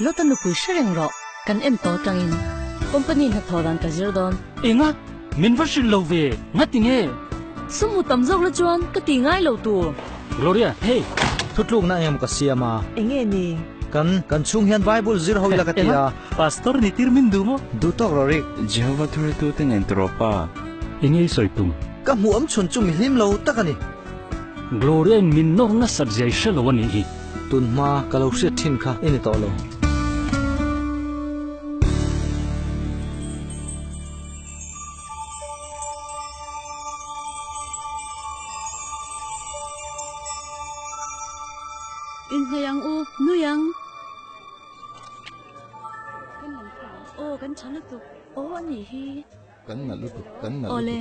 Lota nupui hre reng rawh, kan en tawh atangin company hnathawh dan ka zir dawn. Enga? Min va hrilh lo ve, ngati nge? Sum hmu tam zawk la chuan ka ti ngai lo tur. Gloria, hey! Thutlukna eng ka siam a? Enge ni? Kan kan chhung hian Bible zir ho ila ka ti a. Pastor ni tir min duh maw? Duh tawk rawh Rick. Jehovah thuretute nen tawrh pa. Enge i sawi tum? Ka hmuh awm chhun chu mi hlim lo tak a ni. Gloria in min nawr nasat zia i hre lo a nih hi. Tun hma ka lo hriat thin kha i ni tawh lo. Inhneih ang u, nui ang. Aw kan tha lutuk. Aw a nih hi. Kan nalh lutuk, kan nalh lutuk. Awle.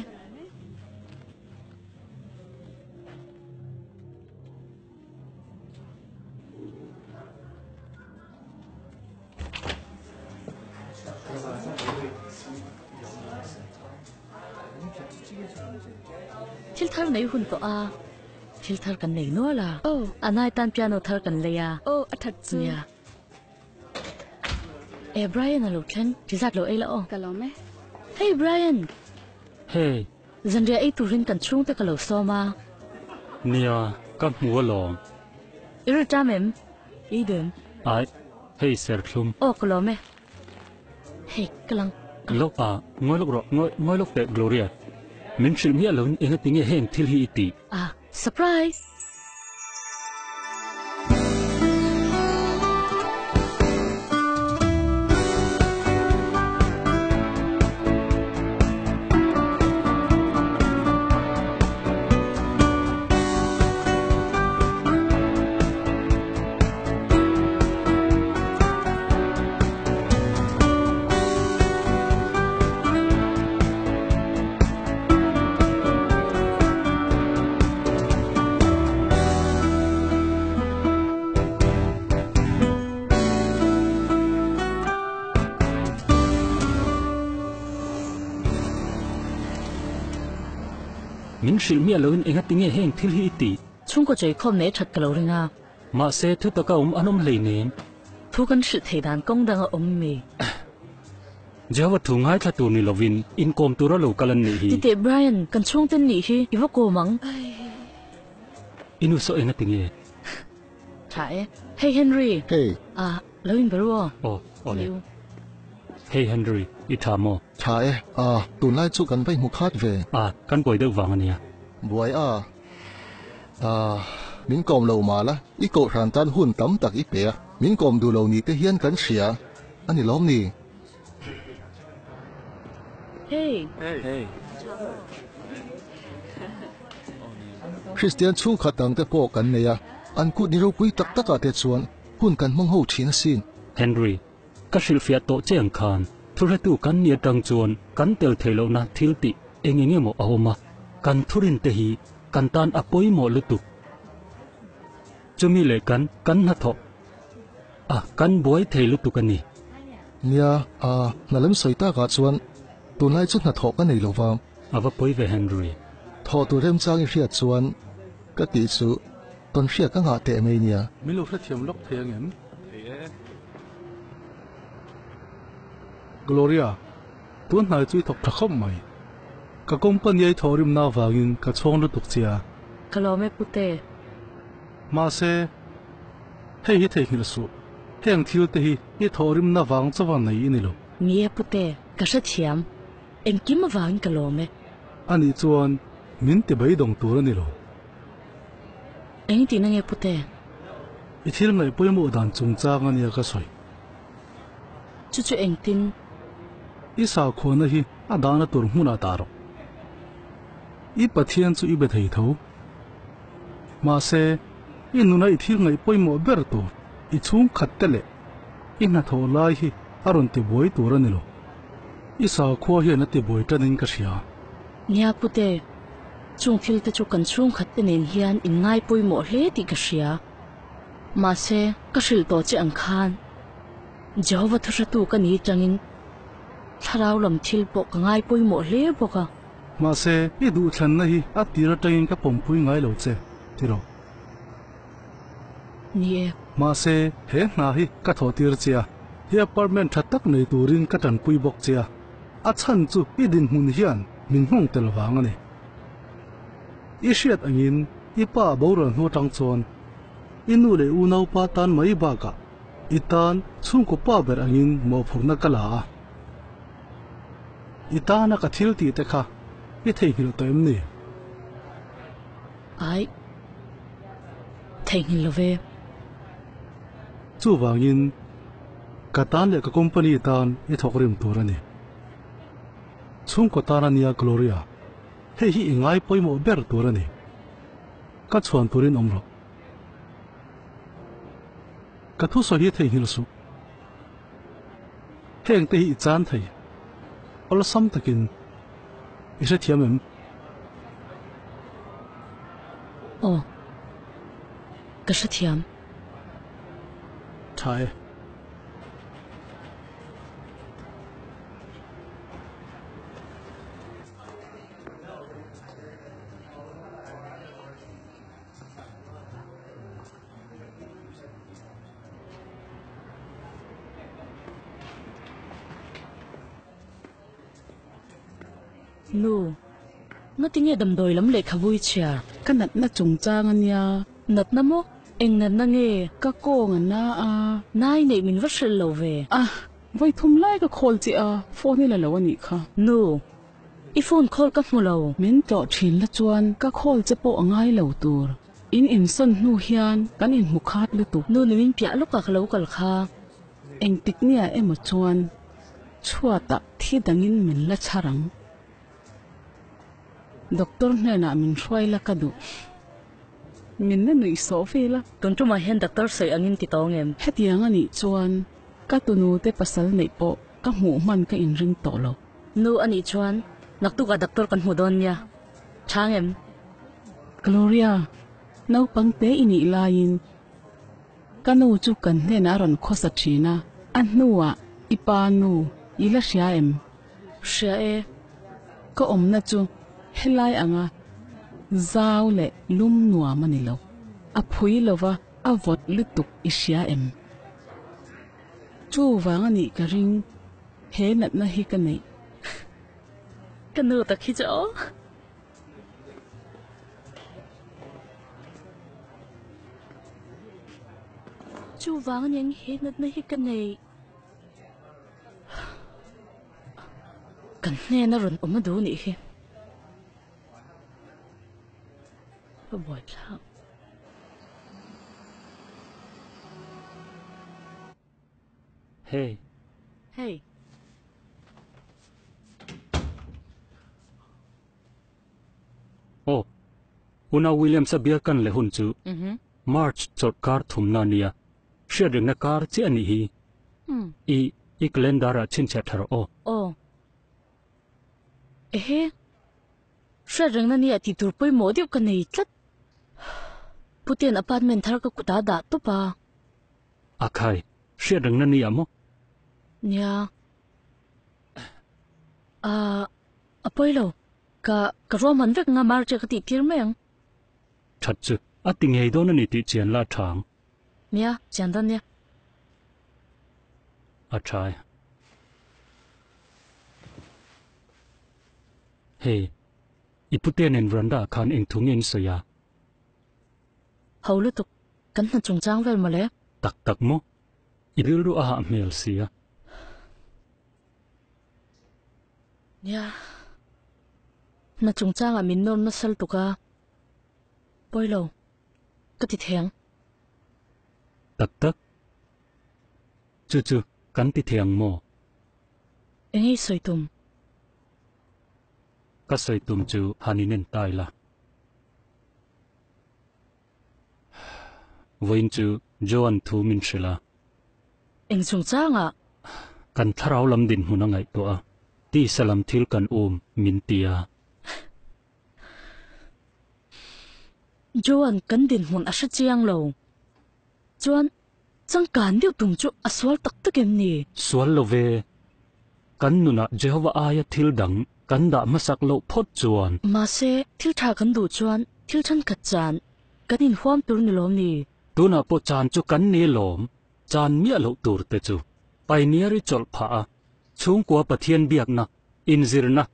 Thil thar nei hun tawh a, thil thar kan nei nual a. Oh. A nai tan piano thar kan lei a. Oh, a that chu. Nia. E Brian a lo thleng, ti zat lo ei la aw. Ka lawm e. Hey Brian. Hey. Zanriah ei turin kan chhungte ka lo sawm a. Nia, ka hmu alawm. I ri ṭam em? Eden. Aih, hei serthlum. Aw, ka lawm e. Hei, ka lang. Lawk a, ngawi lawk rawh, ngawi, ngawi lawk teh Gloria. Min hrilh miah loin engati nge heng thil hi i tih? Ah, surprise! Min hrilh miah loin engati nge heng thil hi i tih? Chhungkaw cheikhawm nei that ka lo ring a. Mahse thu taka awm an awm hleinem. Thu kan hrilh thei dan kawng dang a awm mi. Jehovah thu ngaithla tur ni lovin inkawm tura lo kal an nih hi. Titeh Brian, kan chhungte nih hi i va kawm ang. I nu saw eng a ti nge? Tha e. Hey Henry. Hey. Ah, lo in be ru aw. Aw, aw le. Hey Henry, i tha maw? Tha e. Ah, tunlai chu kan va inhmu khat ve. Ah, kan buai deuh vang a nia. Buai a. Ah, min kawm lo mal a, i kohhran tan hun tam tak i pe a, min kawm duh lo ni te hian kan hria a ni lawm ni? Hey! Hey! Kristian chhungkhat dang te pawh kan nei a, an kut ni ropui tak takah te chuan hun kan hmang ho thin asin. Henry, ka hrilhfiah tawh che ang khan, thuhretu kan ni atang chuan kan tel theih lohna thil tih eng eng emaw a awm a, kan thurin te hi kan tan a pawimawh lutuk. Chumi leh kan kan hnathawh a, kan buai thei lutuk a ni. Nia, a, hna lam sawi takah chuan tunlai chu hnathawh ka nei lo va. A va pawi ve Henry. Thawh tur remchang i hriat chuan ka tih chu tawn hriat ka ngah teh mai nia. Min lo hrethiam lawk thei angem? Thei e. Gloria, tun hnai chu i thawk tha khawp mai. Ka company a i thawhrimna avangin ka chhawng lutuk che a. Ka lawm e Pute. Mahse, hei hi theihnghilh suh. Heng thil te hi i thawhrimna vang chauha nei i ni lo. Ni e Pute, ka hrethiam. Engkim avangin ka lawm e. Anih chuan min ti beidawng tur a ni lo. Eng tihna nge Pute? I thil ngaih pawimawh dan chungchang a nia ka sawi. Chu chu engtin? I sakhuana hi a dahna tur hmunah dah rawh. I Pathian chu i be thei tho. Mahse, i nuna i thil ngaih pawimawh ber tur, i chhungkhat te leh i hnathawh lai hi a rawn ti buai tur a ni lo. I sakhua hian a ti buai tanin ka hria. Nia Pute, chung thil te chu kan chhungkhat te nen hian in ngai pawimawh hle tih ka hria. Mahse, ka hrilh tawh che ang khan, Jehova thuhratu ka ni tangin thlarau lam thil pawh ka ngai pawimawh hle bawk a. Mahse, i duhthlanna hi a tir atangin ka pawmpui ngai lo che, ti rawh. Ni e. Mahse, he hna hi ka thawh tir che a, he apartment tha tak nei turin ka tanpui bawk che a, a chhan chu i dinhmun hian min nghawng tel vang a ni. I hriat angin i pa a boral hnu atang chuan i nu leh unaupa tan mai bakah i tan chhungkaw pa ber angin mawhphurhna ka la a. I tana ka thil tih te kha i theihnghilh tawh em ni? Aih, theihnghilh lo ve. Chuvangin, ka tan leh ka company tan i thawk rim tur a ni. Chhungkaw tan a nia Gloria, hei hi i ngai pawimawh ber tur a ni. Ka chhuan turin awm rawh. Ka thusawi hi theihnghilh suh. Heng te hi i chan thei. Awlsam takin i hrethiam em? Aw, ka hrethiam. Tha e. Nu, ngatinge damdawi lam lehkhabu i chhiar? Ka natna chungchang a nia. Natna maw? Eng natna nge? Ka kawng a na a. Nai neih min va hrilh lo ve. A, vawi thum lai ka call che a, phone i la lo a nih kha. Nu, i phone call ka hmu lo. Min tlawh thin la chuan ka call che pawh a ngai lo tur. In insawn hnu hian kan inhmu khat lutuk. Nu ni min piah lawkah ka lo kal kha. Engtik nia emaw chuan chhuatah thi dangin min la chhar ang. Doctor hnenah min hruai la ka duh. Min la nuih sawh vel a. Tun tumah hian doctor sawi angin ti tawng em? Hetiang a nih chuan ka tunu te pasal neih pawh ka hmuh hman ka inring tawh lo. Nu a nih chuan naktukah doctor kan hmu dawn nia. Chhang em? Gloria, naupang te i nih laiin ka nu chu kan hnenah a rawn khawsa thin a, a hnuah i pa nu i la hria em? Hria e. Ka awmna chu helai anga zau leh lum nuam a ni lo. A phui lova a vawt lutuk i hria em? Chuvang a nih ka ring, he natna hi ka neih. Ka nu tak hi chu aw. Chuvang aniang he natna hi ka nei. Kan hnena rawn awm a duh nih hi. Ka buai thlak. Hey. Hey. Oh. Una Williams a bial kan leh hun chu. Mhm. March chawlh kar thumna nia. Hriat rengna kar chiah anih hi. Hmm. I i calendar ah chhinchhiah tha rawh aw. Aw. Ehe. Hriat rengna nia tih tur pawimawh deuh ka nei tlat. Putian apartment thar ka kutah dah tawp a. A khai, hriat rengna nia maw? Nia. A, a pawi lo. Ka, ka ruahman vek nga Marcia ka tih tir mai ang. That chu, a ti ngei dawn a ni tih chian la a tha ang. Nia, chian dawn nia. A tha e. Hei, i pute nen veranda ah khan eng thu nge in sawi a? Ho lutuk, kan hna chungchang vel mawle. Tak tak maw? I rilru a hah hmel sia. Nia, hna chungchangah min nawr nasa lutuk a, pawi lo, ka ti thei ang. Tak tak? Chu chu kan ti thei ang maw? Eng ei sawi tum? Ka sawi tum chu han inen ta ila. Vawiin chu Joan thu min hrilh a. Eng chungchangah? Kan thlarau lam dinhmun a ngaihtuah a, tisa lam thil kan um min ti a. Joan kan dinhmun a hre chiang lo. Chuan changkan deuh tum chu a sual tak tak em ni? Sual lo ve. Kan nunah Jehovah aia thil dang kan dah hmasak loh phawt chuan. Mahse, thil tha kan duh chuan thil thenkhat chan kan inhuam tur ni lawm ni? Tunah pawh chan chu kan ni lawm, chan miah loh tur te chu. Pioneer i chawlh phah a, chhungkua Pathian biakna, inzirna,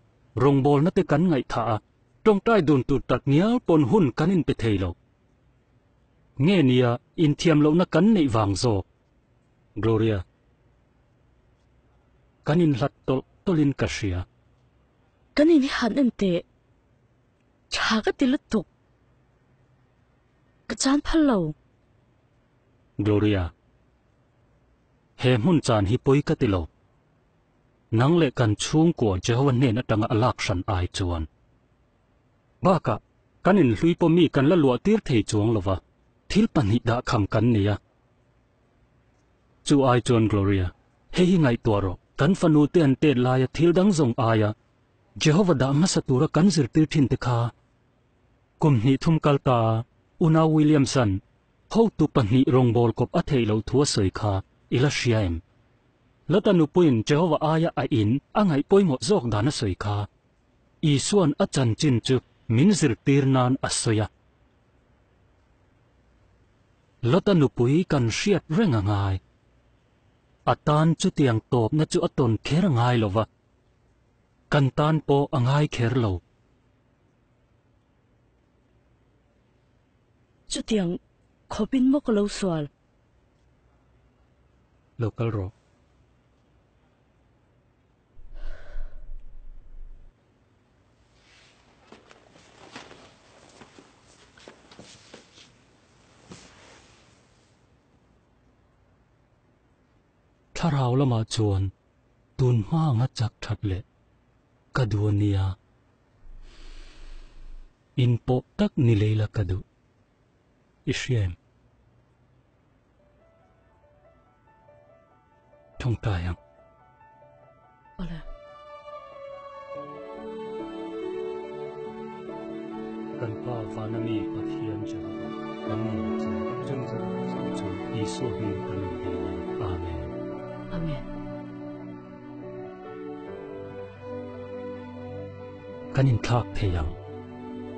rawngbawlna te kan ngaihthah a, tawngtai dun tur tak ngial pawn hun kan inpe thei lo. Nge nia inthiam lohna kan neih vang zawk? Gloria. Kan inhlat tawlh tawlhin ka hria. Kan in hi han en teh. Tha ka ti lutuk. Ka chan phal lo. Gloria. He hmun chan hi pawi ka ti lo. Nang leh kan chhungkua Jehovah hnen atanga a lak hran ai chuan. Bakah, kan inhlui pawh mi kan la luah tir thei chuang lova, thil pahnih dah kham kan nei a. Chu ai chuan Gloria, hei hi ngaihtuah rawh, kan fanu te an tet laia thil dang zawng aia Jehovah dah hmasa tura kan zirtir thin te kha. Kum hnih thum kal ta a, Unau Williams-a'n hotu pahnih rawngbâwl kawp a theih loh thu a sawi kha i la hria em? Lota nupuiin Jehovah aia a in a ngaih pawimawh zawk dan a sawi kha. Isua'n a chanchin chu min zirtir nan a sawi a. Lota nupui kan hriat reng a ngai. A tan chutiang tawpna chu a tawn kher a ngai lo va, kan tan pawh a ngai kher lo. Chutiang khawpin maw ka lo sual? Lo kal rawh. Thlarau lamah chuan tun hma anga chak that leh ka duh a nia. Inpawh tak ni lei la ka duh. I hria em? Tawngtai ang. Awle. Kan Pa vana mi Pathian Jehovah, kan ngen che, chung zawng chu Isua hming kan in dil e. Amen. Amen. Kan inthlak thei ang.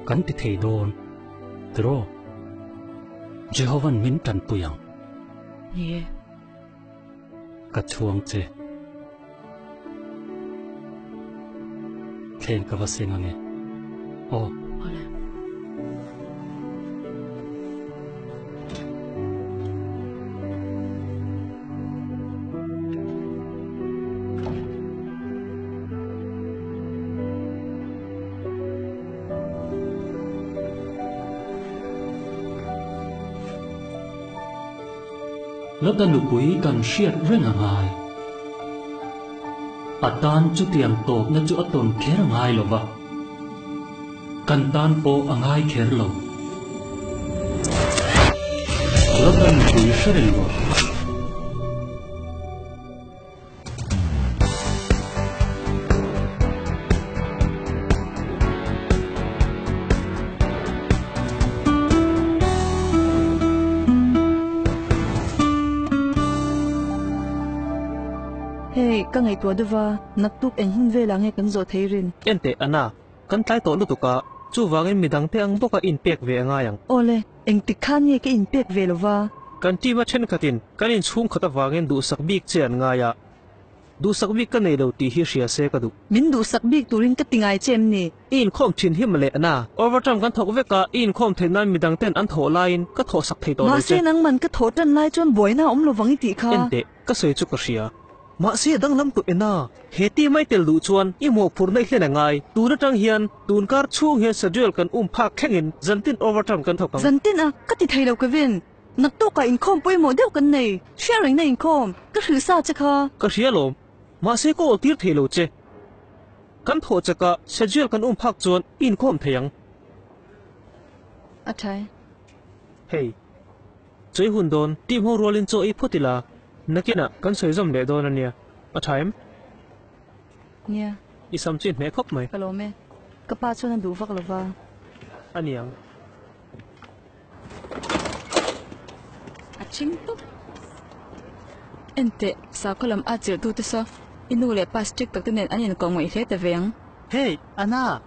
Kan ti thei dawn. Tiraw? Jehova'n min tanpui ang. Ni e. Ka chhuang che. Thleng ka va seng ange. Aw. Awle. Lota nupui kan hriat reng a ngai. A tan chutiang tawpna chu a tawn kher a ngai lo va, kan tan pawh a ngai kher lo. Lota nupui hre reng rawh. Hei, ka ngaihtuah deuh va, naktuk eng hun velah nge kan zawh thei rin? Enteh Anna, kan tlai tawh lutuk a, chuvangin midangte ang bawka inpek ve a ngai ang. Awle, Engtik khan nge ka inpek ve lo va? Kan team a thenkhatin kan inchhungkhat avangin duhsak bik che an ngai a, duhsak bik ka nei lo tih hi hria se ka duh. Min duhsak bik turin ka ti ngai che em ni? I inkhawm thin hi mawle na. Overtime kan thawk vek a, i inkhawm theih nan midang ten an thawh laiin ka thawhsak thei tawh lo che. Mahse nangman ka thawh tan lai chuan buaina a awm lo vang i tih kha. Enteh, ka sawi chu ka hria. Mahse danglam tawh ena, he team ai tel duh chuan i mawhphurhna i hlen a ngai. Tun atang hian tunkar chhung hian schedule kan um phak thlengin zantin overtime kan thawk ang. Zantin a, ka ti thei lo Kevin. Naktukah inkhawm pawimawh deuh kan nei, hriatrengna inkhawm, ka hrilh sa che kha. Ka hria lawm, mahse ka awl tir thei lo che. Kan thawh chakah schedule kan um phak chuan i inkhawm thei ang. A tha e. Hei. Chawi hun dawn, team ho rualin chaw ei phawt ila, nakinah kan sawi zawm leh dawn a nia. A tha em? Nia. I sam chu i hmeh khawp mai. Ka lawm e. Ka pa chuan a duh vak lo va. A niang. A thing tawp. Enteh, sakhaw lam a chirhtute saw i nu leh pa strict tak te nen an inkawh ngawih hle ta ve ang. Hey, Anna!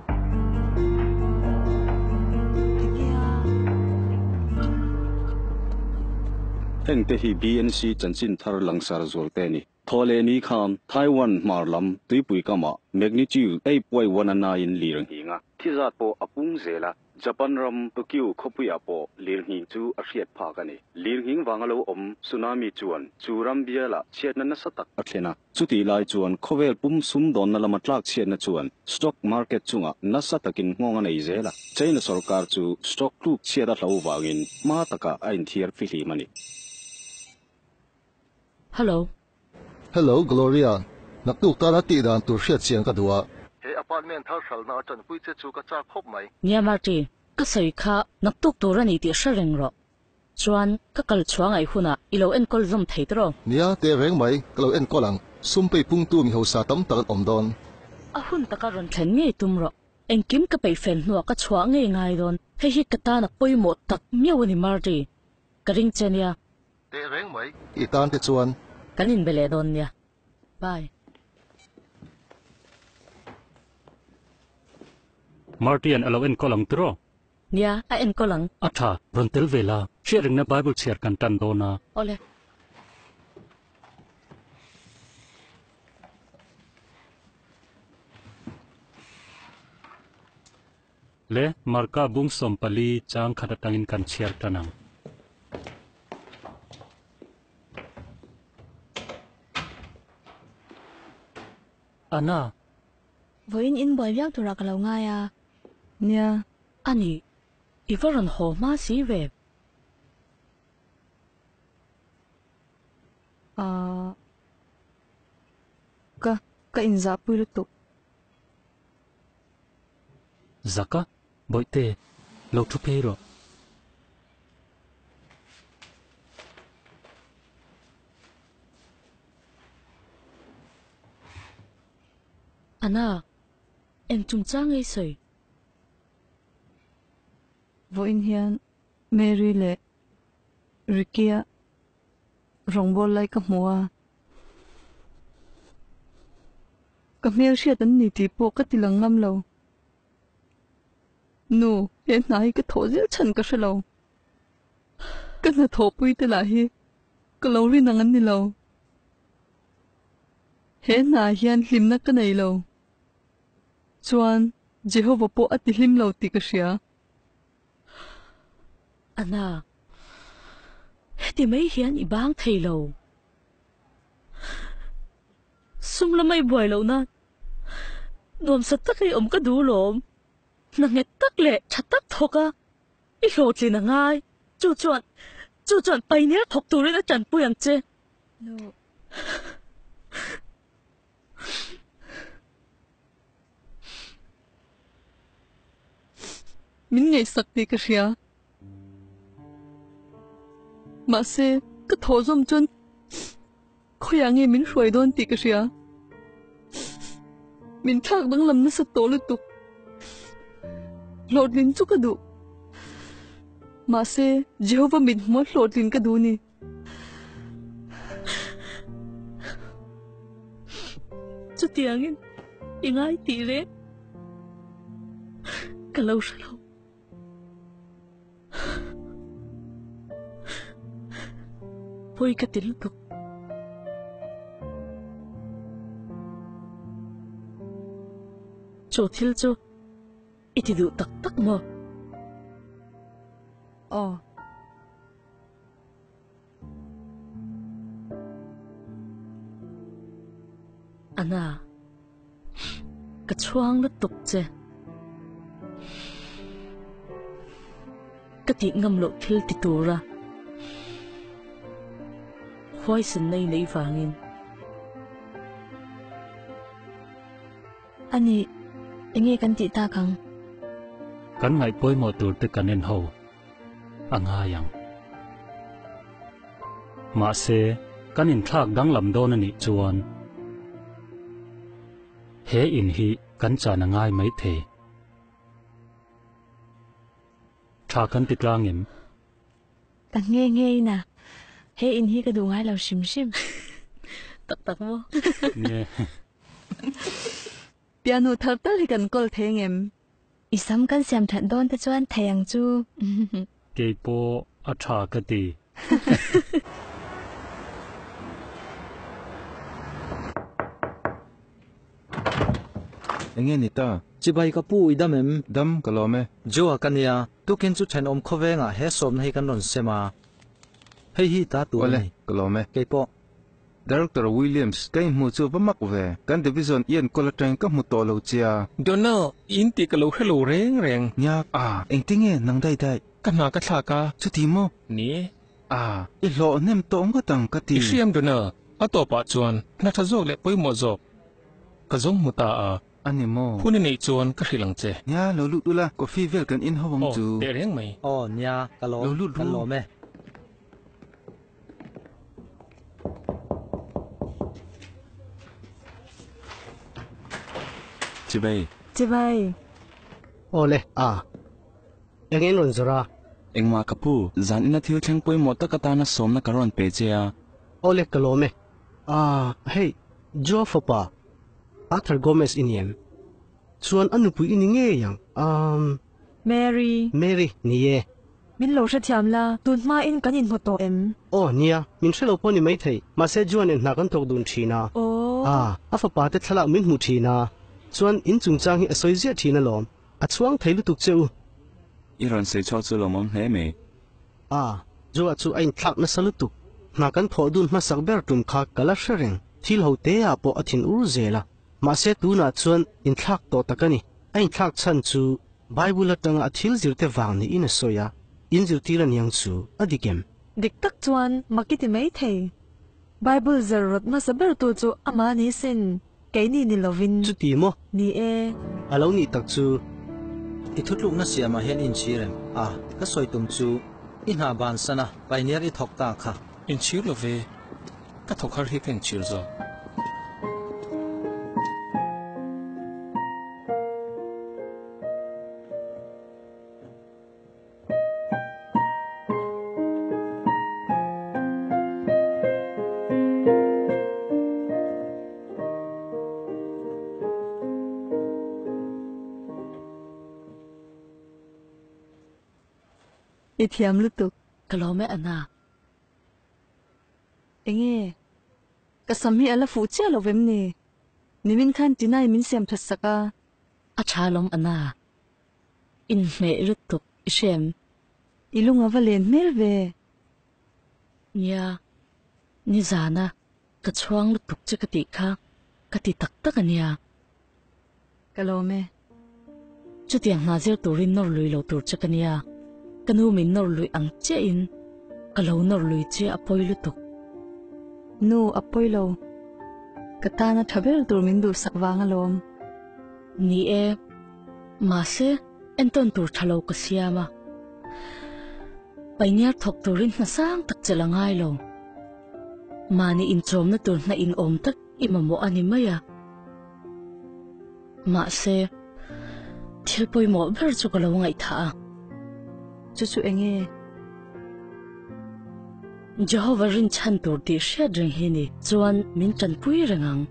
Hengte hi BNC chanchin thar langsar zualte a ni. Thawhlehni khan Taiwan hmar lam tuipui kamah magnitude 8.1 a naiin lir a nghing a, thi zat pawh a pung zel a. Japan ram Tokyo khawpuiah pawh lirnghing chu a hriat phak a ni. Lirnghing vanga lo awm tsunami chuan chu ram bialah chhiatna nasa tak a thlen a. Chutih lai chuan khawvel pum sumdawnna lama tlak chhiatna chuan stock market chungah nasa takin nghawng a nei zel a. China sorkar chu stock tluk chhiat a hlo vangin hma takah a inthiar fihlim a ni. Hello. Hello Gloria, naktuk tana tih dan tur hriat chian ka duh a. He apartment thar hralhna a tanpui che chu ka chak khawp mai. Nia Marty, ka sawi kha naktuk tur a ni tih hre reng rawh. Chuan ka kal chhuah ngaih hunah i lo enkawl zawm thei tawh. Nia, teh reng mai, ka lo enkawl ang. Sum pei pungtu mi hausa tam tak an awm dawn. A hun taka rawn thlen ngei tum rawh. Engkim ka peih fel hnuah ka chhuah ngei ngai dawn. Hei hi ka tan a pawimawh tak miau a ni Marty. Ka ring che nia. Teh reng mai. I tan te chuan. Kan inbe leh dawn nia. Bye. Marty-a'n a lo enkawl ang tiraw? Nia, a enkawl ang. A tha, rawn tel ve la. Hriatringna Bible chhiar kan tan dawn a. Awle. Le, Marka bung 14 chang khat atangin kan chhiar tan ang. Anna. Vawiin in buai viau turah ka lo ngai a. Nia. A ni, i va rawn haw hma si ve. Ahh. Ka, ka inzahpui lutuk. Zaka, Bawihte, lo thu phei rawh. Anna, eng chungchang ei sawi? Vawiin hian Mary leh Ricky-a rawngbâwl lai ka hmu a. Ka hmelhriat an ni tih pawh ka ti lang ngam lo. Nu, he hna hi ka thawh zel chhan ka hre lo. Ka hnathawhpui te lah hi ka lo rin ang an ni lo. He hna hian hlimna ka nei lo. Chuan Jehovah pawh a ti hlim lo tih ka hria. Anna, heti mai hian i bang thei lo. Sum lamah i buai loh nan nuamsa taka i awm ka duh lawm. Hna nghet tak leh tha tak thawk a, i hlawhtlin a ngai. Chu chuan, chu chuan pioneer thawk turin a tanpui ang che. Nu. Min ngaihsak tih ka hria. Mahse, ka thawh zawm chuan khawiah nge min hruai dawn tih ka hria. Min thlak danglam nasa tawh lutuk. Hlawhtlin chu ka duh. Mahse, Jehovah mithmuh a hlawhtlin ka duh a ni. Chutiangin i ngai tih reng ka lo hre lo. Pawi ka ti lutuk. Chu thil chu i ti duh tak tak maw? Aw. Anna, ka chhuang lutuk che. Ka tih ngam loh thil ti tura huaisan nei nei vangin. A nih, enge kan tih tak ang? Kan ngaih pawimawh tur te kan en ho. a ngai ang. Mahse, kan inthlak danglam dawn a nih chuan he in hi kan chan a ngai mai thei. Tha kan ti tlang em? Ka nghe nghe in a, he in hi ka duh ngai lo hrim hrim. Tak tak maw? Nge. Piano thar tal hi kan kawl thei ngem? I sam kan siam that dawn te chuan thei ang chu. Keipawh a tha ka ti. Enge ni ta? Chibai ka pu i dam em? Dam ka lawm e. Joa ka nia, tukin chu thenawm khawvengah he sawmna hi kan rawn sem a. Hei hi ta tur a ni. Awle, ka lawm e. Keipawh. Director Williams, ka inhmuh chu va mak ve. Kan division i enkawl atangin ka hmu tawh lo che a. Donald, in tih ka lo hre lo reng reng. Nia, a, engtinge nang daih daih? Ka hna ka thlak a. Chuti maw? Ni e. A, i hlawh hnem tawh ngawt ang ka ti. I hriam Donald, a tawpah chuan hna tha zawk leh pawimawh zawk ka zawng hmu ta a. A ni maw? Hun i neih chuan ka hrilh ang che. Nia, lo lut ula, coffee vel kan in ho ang chu. Aw, teh reng mai. Aw, nia, ka lawm, Lo lut kan ru. lawm e. Chibai. Chibai. Aw le, a. Eng in rawn zawrh a? Engmah ka pu, zan ina thil thleng pawimawh tak atana sawmna ka rawn pe che a. Aw le, ka lawm e. Ah, hei, Joa fapa, Arthur Gomez i ni em? Chuan a nupui i ni ngei ang, um. Mary. Mary, ni e. Min lo hrethiam la, tun hmain kan inhmu tawh em? Aw, nia, min hre lo pawh ni maithei, mahse Joa nen hna kan thawk dun thin a. Aw. Ah, a fapa te thlalak min hmu thin a, chuan in chungchang hi a sawi ziah thin alawm. A chhuang thei lutuk che u. I rawn sawi chhuak chu lawmawm hle mai. A, Joa chu a inthlak nasa lutuk. Hna kan thawh dun hmasak ber tum kha ka la hre reng. Thil ho te ah pawh a thin ur zel a. Mahse tunah chuan inthlak tawh tak a ni. A inthlak chhan chu Bible atanga a thil zirte vang niin a sawi a, in zirtir a niang chu a dik em? Dik tak chuan mak i ti mai thei. Bible zir rawt hmasa ber tu chu amah ni sin. Keini ni lovin. Chuti maw? Ni e. A lo nih tak chu. I thutlukna siamah hian inchhir em? A, ka sawi tum chu i hna bansan a, pioneer i thawk ta kha. Inchhir lo ve, ka thawk har hi ka inchhir zawk. I thiam lutuk. Ka lawm e Anna. Enge? Ka sam hi a la fuh chiah lo vem ni? Nimin khan Tinai min siam that sak a. A tha lawm Anna. Inhmeh lutuk i hrem. I lung a va len hmel ve. Nia, nizana ka chhuang lutuk che ka tih kha ka ti tak tak a nia. Ka lawm e. Chutiang hna zir turin nawr lui lo tur che ka nia. Ka nu min nawr lui ang chiahin ka lo nawr lui che a pawi lutuk. Nu, a pawi lo. Ka tana tha ber tur min duhsak vang alawm. Ni e. Mahse, entawn tur tha lo ka siam a. Painiar thawk turin hna sang tak chelh a ngai lo. Mahni inchawmna tur hna inawm tak i mamawh a ni mai a. Mahse, thil pawimawh ber chu ka lo ngaihthah a. Chu chu eng nge? Jehovah rinchhan tur tih hriat reng hi ni chuan min tanpui reng ang.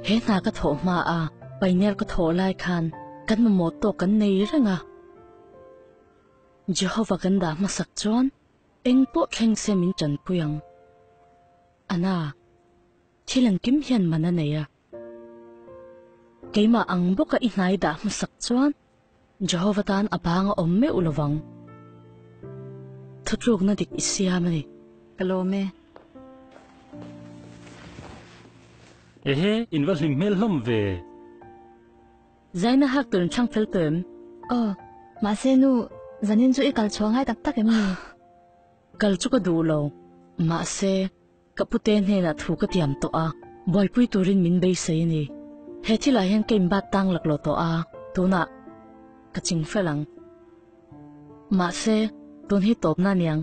He hna ka thawh hma a, painiar ka thawh lai khan kan mamawh tawk kan nei reng a. Jehovah kan dah hmasak chuan eng pawh thleng se min tanpui ang. Ana, thil engkim hian man a nei a. Keimah ang bawka i hnai dah hmasak chuan Jehovah tan a bang a awm meuh lo vang. Thutlukna dik i siam a ni. Ka lawm e. Ehe, in va hlim hmel hlawm ve. Zaina hak tur in chhang fel tawh em? Aw, mahse nu, zanin chu i kal chhuah ngai tak tak em ni? Kal chu ka duh lo, mahse ka pute hnenah thu ka tiam tawh a, buaipui turin min beisei a ni. He thilah hian ka inbat tang laklawh tawh a, tunah ka ching fel ang. Mahse, tun hi tawpna aniang,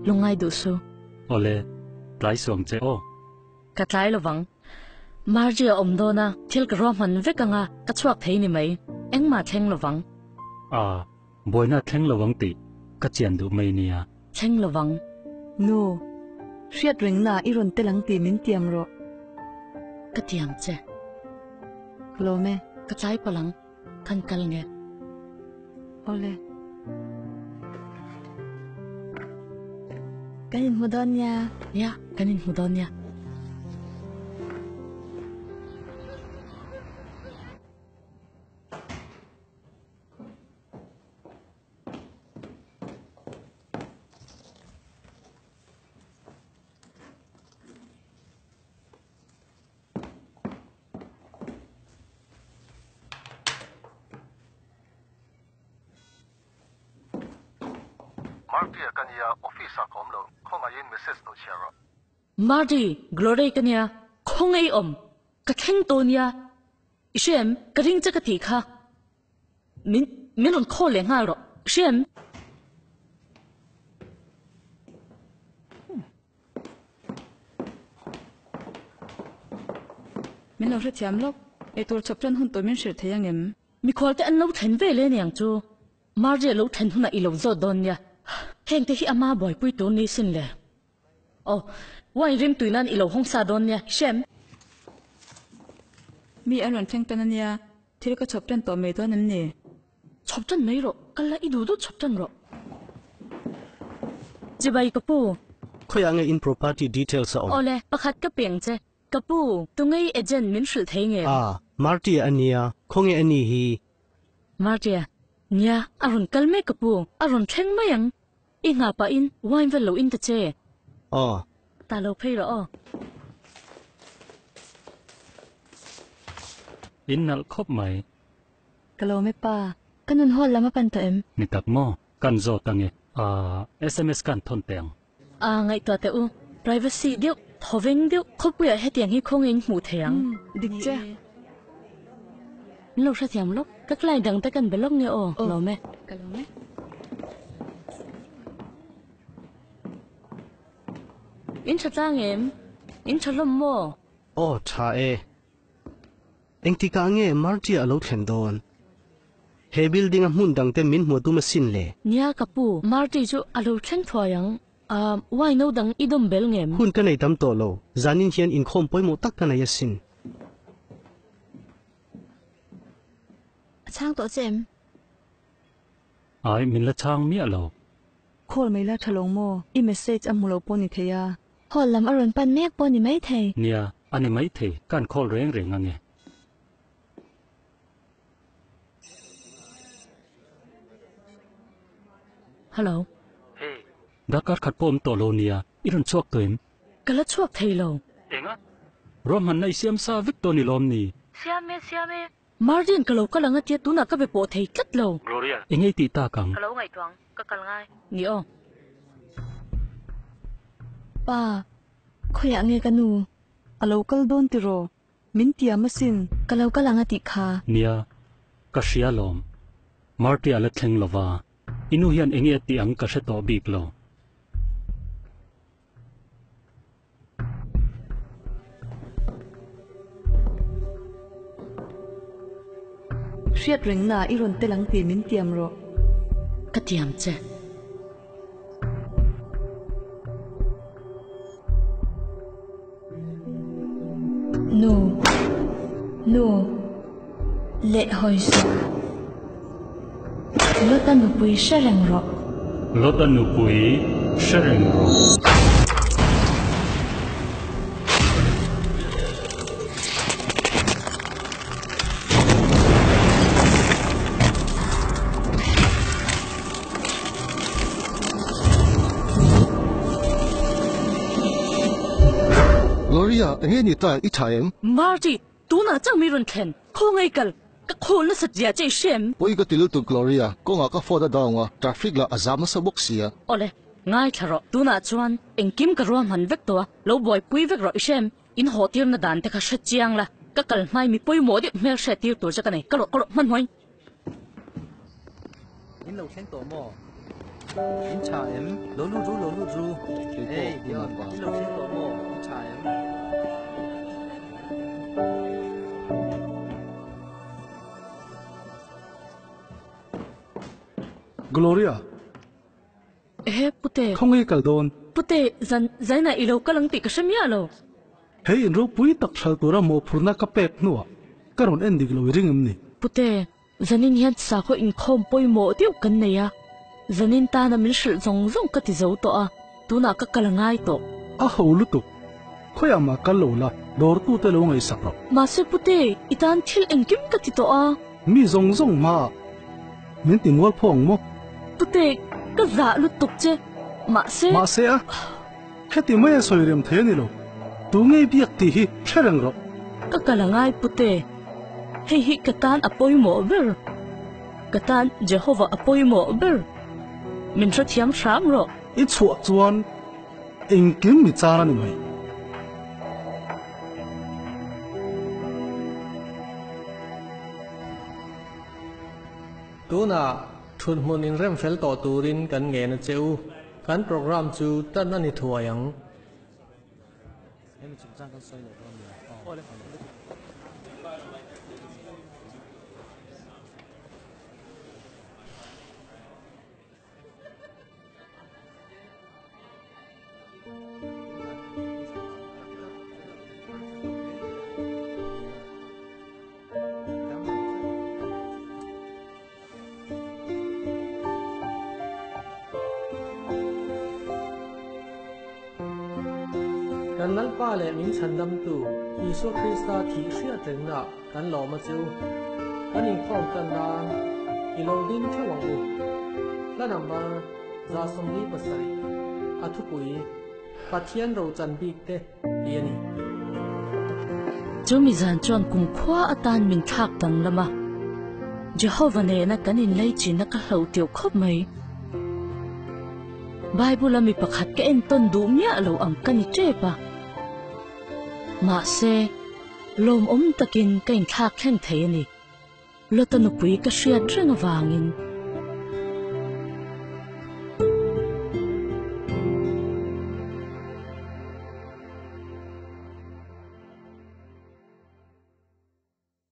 lungngai duh su. Awle, tlai suang che aw. Ka tlai lovang. Margie a awm dawn a, thil ka ruahman vek ang a, ka chhuak thei ni mai. Engmah thleng lovang. A, buaina thleng lovang tih ka chian duh mai nia. Thleng lovang. Nu, hriat rengna i rawn tel ang tih min tiam rawh. Ka tiam che. Ka lawm e. Ka tlai palh ang. Kan kal nge. Awle. Kan inhmu dawn nia. Nia, kan inhmu dawn nia. Marty a ka nia, office ah ka awm lo, khawngaihin message lo chhiar rawh. Marty, Glory ka nia, khawngaih awm, ka thleng tawh nia, i hria em, ka ring che ka tih kha. Min, min rawn call leh nghal rawh, i hria em? Min lo hrethiam lawk, eitur chhawp tan hun tur min hrilh thei angem? Mikhual te an lo thlen ve le niang chu. Margie lo thlen hunah i lo zawt dawn nia. Heng te hi ama buaipui tur ni sin le. Aw, wine rim tui nan i lo hawng sa dawn nia, i hrem. Mi an rawn thleng tan ania, thil ka chhawp tan tawh mai dawn em ni? Chhawp tan mai rawh, kal la i duh duh chhawp tan rawh. Chibai ka pu. Khawiah nge in property details a awm? Awle, pakhat ka peng che. Ka pu, tungei agent min hrilh thei nge? Ah, Marty a nia, khawnge a ni hi? Marty a, nia, a rawn kal mek ka pu, a rawn thleng mai ang. I nghah pahin wine vel lo in ta che. Aw. Ta lo phei rawh aw. In nalh khawp mai. Ka lo me pa. Ka nun hawl lam a pan tawh em? Ni tak maw? Kan zawt ange. Aah, sms kan thawn teh ang. A ngaihtuah teh u, privacy deuh, thawveng deuh, khawpuiah hetiang hi khawnge in hmuh thei ang? Dik che. Min lo hrethiam lawk, ka client dang te kan be lawk nge aw, lawm e. Ka lawm e. In tha tlang em? In tha hlawm maw? Aw, tha e. Engtikah nge Marty a lo thlen dawn? He building a hmun dang te min hmuh tum asin le. Nia ka pu, Marty chu a lo thleng thuai ang. Ahm, wine no dang i dawm bel ngem? Hun ka nei tam tawh lo, zanin hian inkhawm pawimawh tak ka nei asin. A chhang tawh che em? Ai, min la chhang miah lo. Call mai la tha lo maw? I message a hmu lo pawh ni thei a. Hall lam a rawn pan mek pawh ni mai thei. Nia, a ni mai thei, kan call reng reng ange. Hello. Hey. Darkar khat pawh awm tawh lo nia, i rawn chhuak tawh em? Ka la chhuak thei lo. Enga? Ruahmanna i siam sa vek tawh ni lawm ni? Siam e, siam e. Martin ka lo kal ang a tia tunah ka be pawh thei tlat lo. Gloria. Eng ei tih tak ang? Ka lo ngaihtuah ang, ka kal ngai. Ni aw. Pa, khawiah nge ka nu? A lo kal dawn tiraw? Min tiam asin. Ka lo kal ang a tih kha. Nia, ka hria lawm. Marty a la thleng lova, i nu hian enge a tih ang ka hre tawh bik lo. Hriat rengna i rawn tel ang tih min tiam rawh. Ka tiam che. Nu. Nu. Leh hawi suh. Lota nupui hre reng rawh. Lota nupui hre reng rawh. Gloria, enge ni ta i tha em? Marty, Tunah chauh mi rawn thlen, khawngaih kal, ka khawl nasat zia che i hre em? Pawi ka ti lutuk Gloria, kawngah ka phone a down a, traffic lah a zam nasa bawk sia. Awle, ngaithla rawh, tunah chuan engkim ka ruahman vek tawh a, lo buaipui vek rawh i hre em? In haw tirna dan te kha hre chiang la, ka kal hmai mi pawimawh deuh hmel hre tir tur che ka nei, ka rawh ka rawh hmanhmawih. In lo thleng tawh maw? In tha em? Lo lut ru, lo lut ru. Hey, Dion, in lo thleng tawh maw? In tha em? Gloria. Ehe, Pute. Khawnge kal dawn? Pute, zan, zainah i lo kal ang tih ka hre miah lo. Hei in ropui tak hral tura mawhphurhna ka pek hnuah ka rawn en dik lo i ring em ni? Pute, zanin hian sakhaw inkhawm pawimawh deuh kan nei a, zanin tana min hrilh zawng zawng ka ti zo tawh a. tunah ka kal a ngai tawh. A ho lutuk. Khawiah mah kal lo la, dawrtute lo ngaihsak rawh. Mahse pute, i tan thil engkim ka ti tawh a. Mi zawng zawng hmaah min ti mual pho ang maw? Pute, ka zah lutuk che. Mahse. Mahse a, kheti mai a sawi rem thei a ni lo. Tu ngei biak tih hi hre reng rawh. Ka kal a ngai pute, hei hi ka tan a pawimawh ber. Ka tan Jehovah a pawimawh ber. Min hrethiam hram rawh. I chhuah chuan engkim mi char a ni mai. Tunah thuthmun inrem fel tawh turin kan ngen a che u. Kan programme chu tan a ni thuai ang. Kan Lalpa leh min chhandamtu Isua Krista thih hriat rengnaah kan lawm a che u. Kan inkhawm tan nan i lo ding theuh ang u. Hla number 147, A thupui, Pathian rochan bik te tih a ni. Chu mi zan chuan kumkhua atan min thlak danglam a, Jehova nena kan inleichinna ka hlauh teuh khawp mai. Bible-a mi pakhat ka entawn duh miah lo ang ka ni tep a. Mahse, lawmawm takin ka inthlak thleng thei a ni. Lota nupui ka hriat reng avangin.